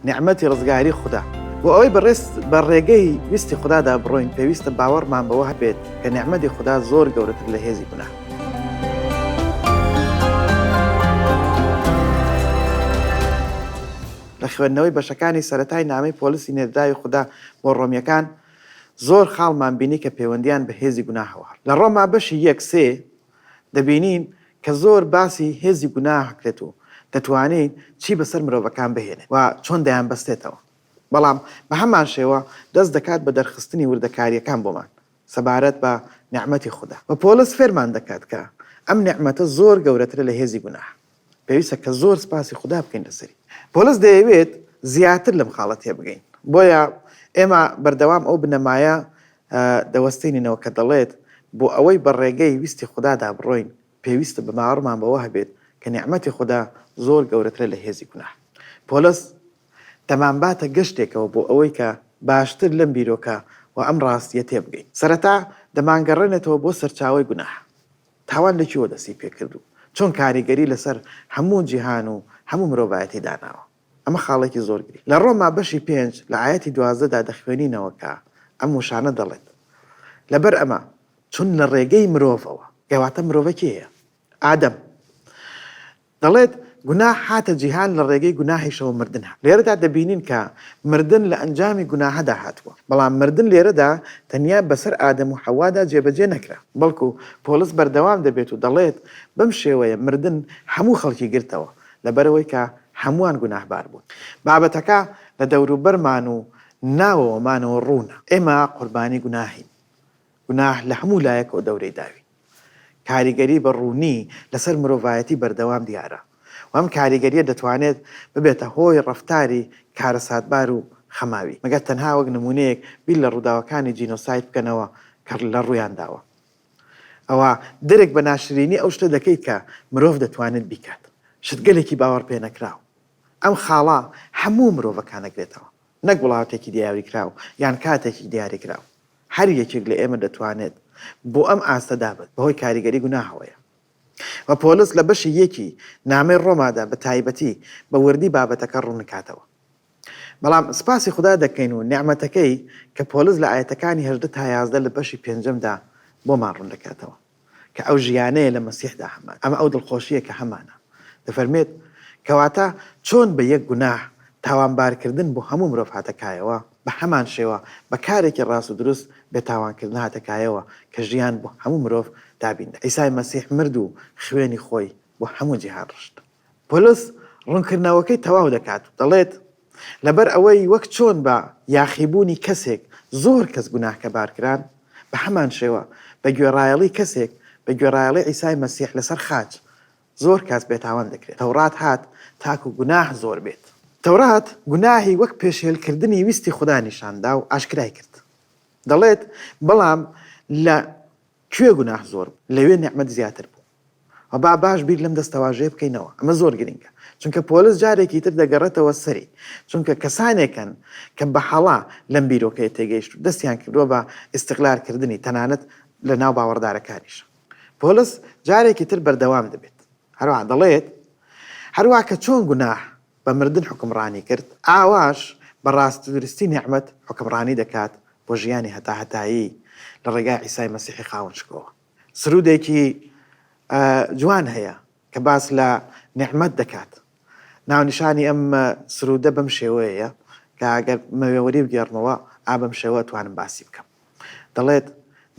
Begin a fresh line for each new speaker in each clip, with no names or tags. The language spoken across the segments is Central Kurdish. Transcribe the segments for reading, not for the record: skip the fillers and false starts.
نیعمەتی ڕزگاری خودا. بۆ ئەوەی بەڕێز بە ڕێگەی ویستی خودادا بڕۆین پێویستە باوەڕمان بەوە هەبێت کە نیعمەتی خودا زۆر گەورەتر لە هێزی گوناه. لە خوێندنەوەی بەشەکانی سەرەتای نامەی پۆلسی نێردراوی خودا بۆ ڕۆمییەکان زۆر خاڵمان بینی کە پەیوەندییان بە هێزی گوناهەوە هەبوو. لە ڕۆما بەشی یەک سێ دەبینین کە زۆر باسی هێزی گوناه ئەکرێت و دەتوانین چی بەسەر مرۆڤەکان بهێنێت و چۆن دەیانبەستێتەوە، بەڵام بەهەمان شێوە دەست دەکات بە دەرخستنی وردەکارییەکان بۆمان سەبارەت بە نیعمەتی خودا و پۆڵس فێرمان دەکات کە ئەم نیعمەتە زۆر گەورەترە لە هێزی گوناه، پێویستە کە زۆر سپاسی خودا بکەین لەسەری. پۆڵس دەیەوێت زیاتر لەم خاڵە تێبگەین، بۆیە ئێمە بەردەوام ئەو بنەمایە دەوەستێنینەوە کە دەڵێت، بۆ ئەوەی بە ڕێگەی ویستی خودادا بڕۆین، پێویستە باوەڕمان بەوە هەبێت کە نیعمەتی خودا زۆر گەورەترە لە هێزی گوناه. پۆڵس دەمانباتە گەشتێکەوە بۆ ئەوەی کە باشتر لەم بیرۆکە و ئەم ڕاستییە تێبگەین. سەرەتا دەمانگەڕێنێتەوە بۆ سەرچاوەی گوناه. تاوان لە کوێوە دەستی پێکرد و چۆن کاریگەری لەسەر هەموو جیهان و هەموو مرۆڤایەتی داناوە؟ ئەمە خاڵێکی زۆر گرینگ. لە ڕۆما بەشی پێنج لە ئایەتی 12 دا دەخوێنینەوە کە ئەم وشانە دەڵێت، لەبەر ئەمە چون لە ڕێگەی مرۆڤەوە، کەواتە مرۆڤە کێیە؟ ئادەم. دەڵێت، گوناه هاتە جیهان لە ڕێگەی گوناهیشەوە مردن هات. لێرەدا دەبینین کە مردن لە ئەنجامی گوناهەدا هاتووە. بەڵام مردن لێرەدا تەنیا بەسەر ئادەم و حەوادا جێبەجێ نەکرا. بەڵکو پۆڵس بەردەوام دەبێت و دەڵێت، بەم شێوەیە مردن هەموو خەڵکی گرتەوە، لەبەرئەوەی کە هەمووان گوناهبار بوون. بابەتەکە لە دەوروبەرمان و ناوەوەمانەوە ڕوونە. ئێمە قوربانی گوناهین. گوناه لە هەموو لایەکەوە دەورەی داوین. کاریگەری بە ڕوونی لەسەر مرۆڤایەتی بەردەوام دیارە و ئەم کاریگەرییە دەتوانێت ببێتە هۆی ڕەفتاری کارەساتبار و خەماوی. مەگەر تەنها وەک نموونەیەک بیر لە ڕووداوەکانی جینۆساید بکەنەوە کە لە ڕوویان داوە. ئەوا درک بە ناشرینی ئەو شتە دەکەیت کە مرۆڤ دەتوانێت بیکات. شتگەلێکی باوەڕپێنەکراو. ئەم خاڵە هەموو مرۆڤەکان ئەگرێتەوە، نەک وڵاتێکی دیاریکراو یان کاتێکی دیاریکراو. هەر یەکێک لە ئێمە دەتوانێت بۆ ئەم ئاستە دابێت بەهۆی کاریگەری گوناهەوەیە. و پۆلس لە بەشی یەکی نامەی ڕۆمادا بە تایبەتی بە وردی بابەتەکە ڕوونکاتەوە. بەڵام سپاسی خودا دەکەین و نیعمەتەکەی کە پۆلس لە ئایەتەکانی 18 تا 11 لە بەشی پێنجەمدا بۆمان ڕوون دەکاتەوە کە ئەو ژیانەیە لە مەسیحدا هەمان ئەمە ئەو دڵخۆشییە کە هەمانە دەفەرمێت کەواتە چۆن بە یەک گوناه تاوانبارکردن بۆ هەموو مرۆڤ هاتە کایەوە بە هەمان شێوە بە کارێکی ڕاست و دروست بێتاوانکردن هاتە کایەوە کە ژیان بۆ هەموو مرۆڤ دابین دەکات. عیسای مەسیح مرد و خوێنی خۆی بۆ هەموو جیهان ڕشت. پۆلس ڕوونکردنەوەکەی تەواو دەکات و دەڵێت، لەبەر ئەوەی وەک چۆن بە یاخیبوونی کەسێک زۆر کەس گوناهکەبار کران، بە هەمان شێوە بە گوێڕایەڵی کەسێک، بە گوێڕایەڵی عیسای مەسیح لەسەر خاچ، زۆر کەس بێتاوان دەکرێن. تەورات هات تاکو گوناه زۆر بێت. تەورات گوناهی وەک پێشێلکردنی ویستی خودا نیشان دا و ئاشکرای کرد. دەڵێت، بەڵام لە کوێ گوناه زۆر بوو، لەوێ نیعمەت زیاتر بوو. و با باش بیر لەم دەستەواژەیە بکەینەوە، ئەمە زۆر گرنگە، چونکە پۆلس جارێکی تر دەگەڕێتەوە سەری، چونکە کەسانێک هەن کە بە هەڵە لەم بیرۆکەیە تێگەیشتوون، دەستیان کردووە بە ئیستغلالکردنی، تەنانەت لە ناو باوەڕدارەکانیش. پۆلس جارێکی تر بەردەوام دەبێت، هەروەها دەڵێت، هەروا کە چۆن گوناه بە مردن حوکمڕانی کرد، ئاواش بە ڕاستودروستی نیعمەت حوکمڕانی دەکات بۆ ژیانی هەتاهەتایی لە ڕێگای عیسای مەسیحی خاوەن شکۆوە. سروودێکی جوان هەیە کە باس لە نیعمەت دەکات. ناونیشانی ئەم سروودە بەم شێوەیەیە کە گەر بمەوێ وەریبگێڕمەوە ئا بەم شێوە ئەتوانم باسی بکەم. دەڵێت،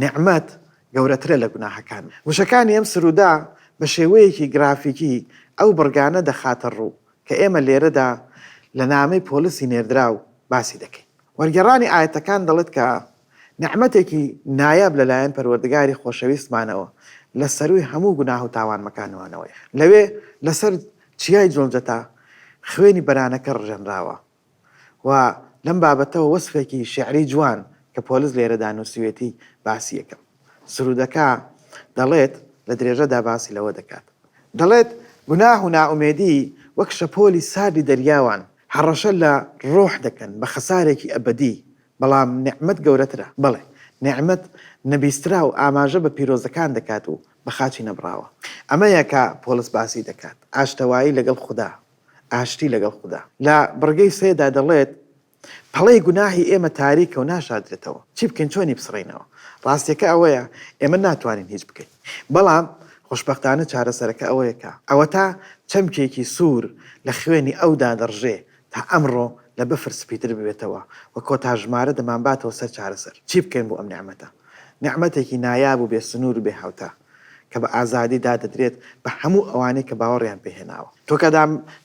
نیعمەت گەورەترە لە گوناهەکان. وشەکانی ئەم سروودە بە شێوەیەکی گرافیکی ئەو بڕگانە دەخاتە ڕوو کە ئێمە لێرەدا لە نامەی پۆلسی نێردراو باسی دەکەین. وەرگێڕانی ئایەتەکان دەڵێت کە نیعمەتێکی نایاب لەلایەن پەروەردگاری خۆشەویستمانەوە لە سەرووی هەموو گوناه و تاوانمەکانمانەوەیە. لەوێ لەسەر چیای جۆلجەتا خوێنی بەرانەکە ڕژێنراوە و لەم بابەتەوە وەسفێکی شیعری جوان کە پۆلس لێرەدا نووسیوێتی باسی یەکەم سروودەکە دەڵێت لە درێژەدا باسی لەوە دەکات دەڵێت گوناه و نائومێدی وەک شەپۆلی ساردی دەریاوان هەڕەشە لە ڕۆح دەکەن بە خەسارێکی ئەبەدی بەڵام نیعمەت گەورەترە بەڵێ نیعمەت نەبیستراو ئاماژە بە پیرۆزەکان دەکات و بە خاچی نەبڕاوە ئەمەیە کە پۆلس باسی دەکات ئاشتەوایی لەگەڵ خودا. ئاشتی لەگەڵ خودا. لە بڕگەی سێدا دەڵێت، پەڵەی گوناهی ئێمە تاریکە و ناشاردرێتەوە، چی بکەین چۆنی بسڕینەوە؟ ڕاستیەکە ئەوەیە ئێمە ناتوانین هیچ بکەین، بەڵام خۆشبەختانە چارەسەرەکە ئەوەیە کە ئەوەتا چەمکێکی سوور لە خوێنی ئەودا دەڕژێ تا ئەمڕۆ لە بەفر سپیتر ببێتەوە و کۆتا ژمارە دەمانباتەوە سەر چارەسەر. چی بکەین بۆ ئەم نیعمەتە؟ نیعمەتێکی نایاب و بێ سنوور و بێ هاوتا کە بە ئازادی دادەدرێت بە هەموو ئەوانەی کە باوەڕیان پێ هێناوە. تۆ کە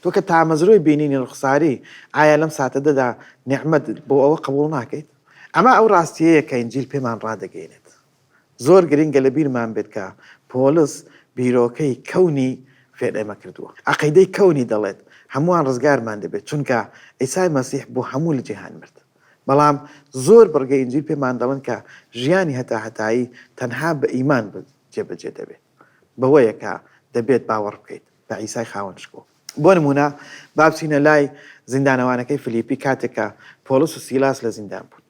تۆ کە تامەزرۆی بینینی ڕوخساری، ئایا لەم ساتەدەدا نیعمەت بۆ ئەوە قبوڵ ناکەیت؟ ئەمە ئەو ڕاستییەیە کە ئینجیل پێمان ڕادەگەیەنێت. زۆر گرنگە لە بیرمان بێت کە پۆڵس بیرۆکەی کەونی فێر ئێمە کردووە. عەقیدەی کەونی دەڵێت هەمووان ڕزگارمان دەبێت چونکە عیسای مەسیح بۆ هەموو جیهان مرد. بەڵام زۆر بڕگەی ئینجیل پێمان دەڵێن کە ژیانی هەتاهەتایی تەنها بە ئیمان جێبەجێ دەبێت. بەوەیە کە دەبێت باوەڕ بکەیت بە عیسای خاوەن شکۆ. بۆ نموونە با بچینە لای زیندانەوانەکەی فلیپی کاتێک کە پۆڵس و سیلاس لە زیندان بوون.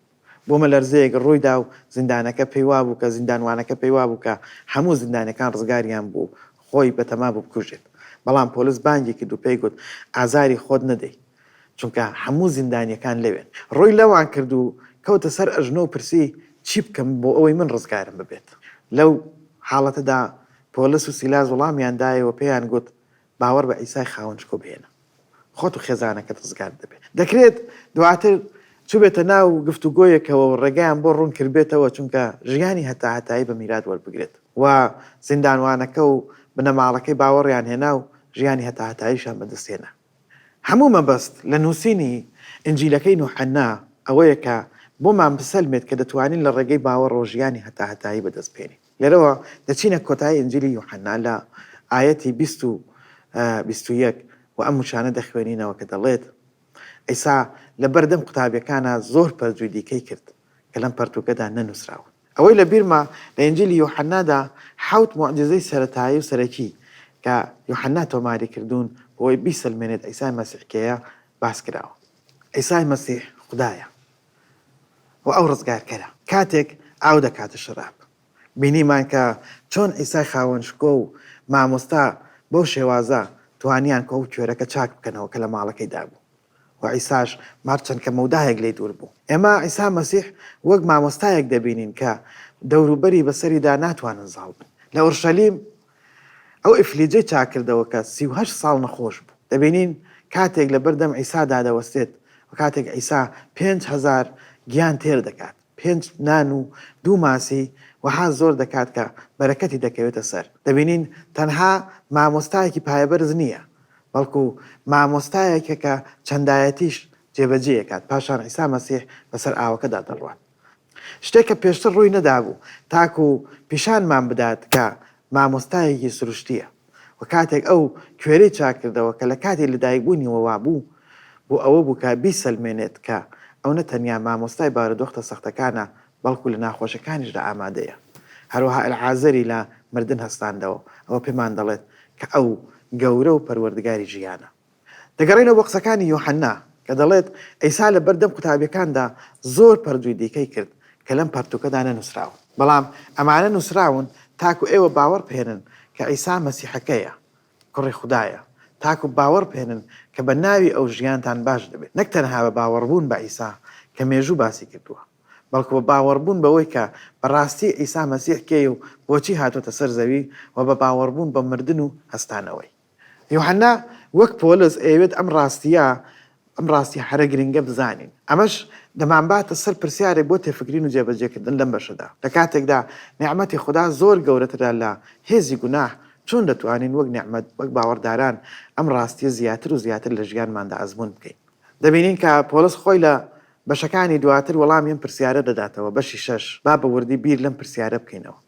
بوومەلەرزەیەک ڕوویدا و زیندانەکە پێی وابوو کە زیندانوانەکە پێی وابوو کە هەموو زیندانیەکان ڕزگاریان بوو خۆی بەتەما بوو بکوژێت. بەڵام پۆلس بانگی کرد و پێی گوت، ئازاری خۆت نەدەی، چونکە هەموو زیندانیەکان لەوێن. ڕووی لەوان کرد و کەوتە سەر ئەژنۆ و پرسی، چی بکەم بۆ ئەوەی من ڕزگارم ببێت؟ لەو حاڵەتەدا پۆلس و سیلاس وەڵامیان دایەوە پێیان گوت، باوەڕ بە عیسای خاوەن شکۆ بهێنە. خۆت و خێزانەکەت ڕزگارت دەبێت. دەکرێت دواتر چووبێتە ناو گفتوگۆیەکەوە و ڕێگایان بۆ ڕوون کردبێتەوە چونکە ژیانی هەتاهەتایی بە میرات وەربگرێت و زیندانوانەکە و بنەماڵەکەی باوەڕیان هێنا و ژیانی هەتاهەتاییشیان بەدەست هێنا. هەموو مەبەست لە نووسینی ئینجیلەکەی نوحەنا ئەوەیە کە بۆمان بسەلمێت کە دەتوانین لە ڕێگەی باوەڕەوە ژیانی هەتاهەتایی بەدەست بهێنین. لێرەوە دەچینە کۆتایی ئینجیلی یوحەنا لە ئایەتی 20 و 21 و ئەم وشانە دەخوێنینەوە کە دەڵێت، عیسا لە بەردەم قوتابیەکانا زۆر پەرجووی دیکەی کرد کە لەم پەرتووکەدا نەنووسراون. ئەوەی لە بیرمە لە ئینجیلی یوحەنادا حەوت موعجیزەی سەرەتایی و سەرەکی کە یوحەنا تۆماری کردوون بۆ ئەوەی بیسەلمێنێت عیسای مەسیح کێیە باس کراوە. عیسای مەسیح خودایە. و ئەو ڕزگارکەرە. کاتێک ئاو دەکاتە شەراب. بینیمان کە چۆن عیسای خاوەن شکۆ و مامۆستا بەو شێوازە توانیان کە ئەو کوێرەکە چاک بکەنەوە کە لە ماڵەکەیدا بوو و عیساش مار چەند کە مەودایەک لێی دوور بوو. ئێمە عیسا مەسیح وەک مامۆستایەک دەبینین کە دەوروبەری بەسەریدا ناتوانن زاڵ بن. لە ئۆرشەلیم ئەو ئیفلیجەی چاککردەوە کە 38 ساڵ نەخۆش بوو. دەبینین کاتێک لەبەردەم عیسادا دەوەستێت و کاتێک عیسا 5000 گیان تێر دەکات، پێنج نان و دوو ماسی وەها زۆر دەکات کە بەرەکەتی دەکەوێتە سەر. دەبینین تەنها مامۆستایەکی پایەبەرز نییە، بەڵکو مامۆستایەکە کە چەندایەتیش جێبەجێ کات. پاشان عیسا مەسیح بەسەر ئاوەکەدا دەڕوات. شتێک کە پێشتر ڕووی نەدابوو، تاکو پیشانمان بدات کە مامۆستایەکی سروشتییە. و کاتێک ئەو کوێرەی چاککردەوە کە لە کاتی لەدایکبوونیەوە وابوو، بۆ ئەوە بوو کە بیسەلمێنێت کە ئەو نە تەنیا مامۆستای بارودۆختە سەختەکانە، بەڵکو لە ناخۆشەکانیشدا ئامادەیە. هەروەها ئەلعازەری لە مردن هەستاندەوە، ئەوە پێمان دەڵێت کە ئەو گەورە و پەروەردگاری ژیانە. دەگەڕێینەوە بۆ قسەکانی یۆحەنا کە دەڵێت، عیسا لەبەردەم قوتابییەکاندا زۆر پەرجووی دیکەی کرد کە لەم پەرتووکەدا نەنووسراون. بەڵام ئەمانە نووسراون تاکو ئێوە باوەڕ بهێنن کە عیسا مەسیحەکەیە، کوڕی خودایە، تاکو باوەڕ بهێنن کە بە ناوی ئەو ژیانتان باش دەبێت، نەک تەنها بە باوەڕبوون بە عیسا کە مێژوو باسی کردووە، بەڵکو بە باوەڕبوون بەوەی کە بەڕاستی عیسا مەسیح کێیە و بۆچی هاتۆتە سەر زەوی و بە باوەڕبوون بە مردن و هەستانەوەی. یوحەنا وەک پۆلس ئەیەوێت ئەم ڕاستییە ئەم ڕاستیە هەرە گرنگە بزانین. ئەمەش دەمانباتە سەر پرسیارێک بۆ تێفکرین و جێبەجێکردن لەم بەشەدا. لە کاتێکدا نیعمەتی خودا زۆر گەورەترە لە هێزی گوناه، چۆن دەتوانین وەک نیعمەت، وەک باوەڕداران ئەم ڕاستییە زیاتر و زیاتر لە ژیانماندا ئەزموون بکەین؟ دەبینین کە پۆلس خۆی لە بەشەکانی دواتر وەڵامی ئەم پرسیارە دەداتەوە، بەشی شەش، با بە وردی بیر لەم پرسیارە بکەینەوە.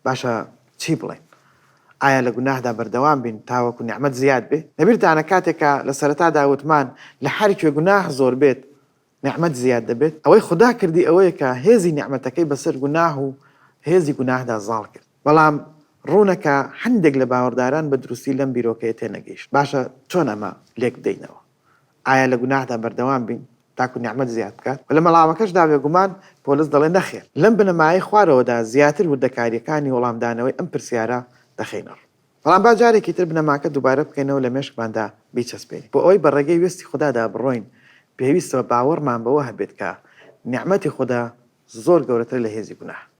باشە چی بڵێین؟ ئایا لە گوناهدا بەردەوام بین تاوەکو نیعمەت زیاد بێ؟ لەبیرتانە کاتێک کە لە سەرەتادا وتمان لە هەر کوێ گوناه زۆر بێت نیعمەت زیاد دەبێت؟ ئەوەی خودا کردی ئەوەیە کە هێزی نیعمەتەکەی بەسەر گوناه و هێزی گوناهدا زاڵ کرد. بەڵام ڕوونە کە هەندێک لە باوەڕداران بە دروستی لەم بیرۆکەیە تێنەگەیشت. باشە چۆن ئەمە لێک بدەینەوە؟ ئایا لە گوناهدا بەردەوام بین تاکو نیعمەت زیاد بکات؟ وە لە مەڵامەکەشدا بێگومان پۆلس دەڵێ نەخێر. لەم بنەمایەی خوارەوەدا زیاتر وردەکارییەکانی وەڵامدانەوەی ئەم پرسیارە دەخەینە ڕوو. بەڵام با جارێکی تر بنەماکە دووبارە بکەینەوە لە مێشکماندا بیچەسپێنین. بۆ ئەوەی بە ڕێگەی ویستی خودادا بڕۆین، پێویستە باوەڕمان بەوە هەبێت کە نیعمەتی خودا زۆر گەورەترە لە هێزی گوناه.